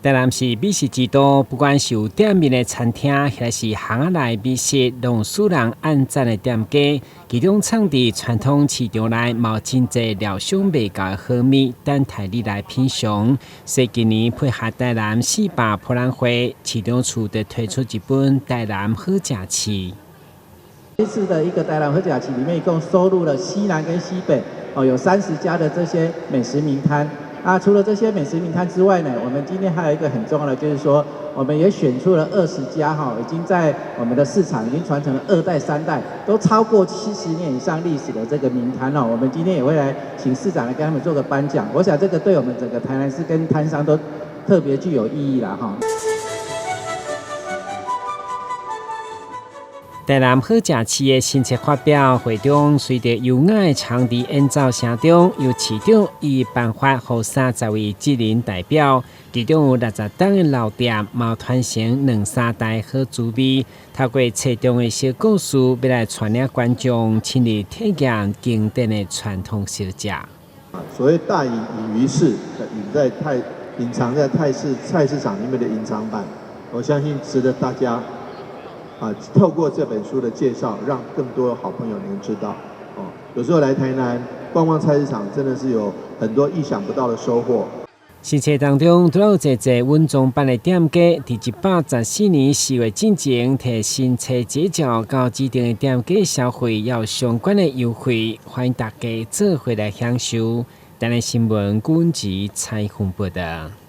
台南是美食之都，不管是有店面的餐廳，抑是巷仔內美食，攏有使人按讚的店家。其中藏佇傳統市場內，嘛有真濟料想袂到的好物，等待你來品嘗。所以今年配合台南400博覽會，市長處就推出一本《台南好食冊》。這次的一個台南好食冊裡面，一共收錄了西南跟西北哦，有30家的這些美食名攤。啊，除了這些美食名攤之外呢，我們今天還有一個很重要的，就是說，我們也選出了20家哈，已經在我們的市場已經傳承了二代、三代，都超過70年以上歷史的這個名攤哦。我們今天也會來請市長來跟他們做個頒獎，我想這個對我們整個台南市跟攤商都特別具有意義啦哈。台南好食冊的新冊發表會中，隨著優雅的長笛演奏聲中，由市長伊頒發予30位職人代表，其中有60冬的老店，嘛傳承兩三代好滋味。透過冊中的小故事，欲來帶領觀眾親歷體驗經典的傳統小食。所謂大隱隱於市，隱在太隱藏在菜市場裡面的隱藏版，我相信值得大家。啊，透過這本書的介紹，讓更多好朋友能知道。哦，有時候來台南逛逛菜市場，真的是有很多意想不到的收穫。新冊當中，除了有濟濟穩裝版的店家，佇114年4月進前提新冊結帳到指定的店家消費，有相關的優惠，歡迎大家做伙來享受。台南新聞古文吉採訪報導。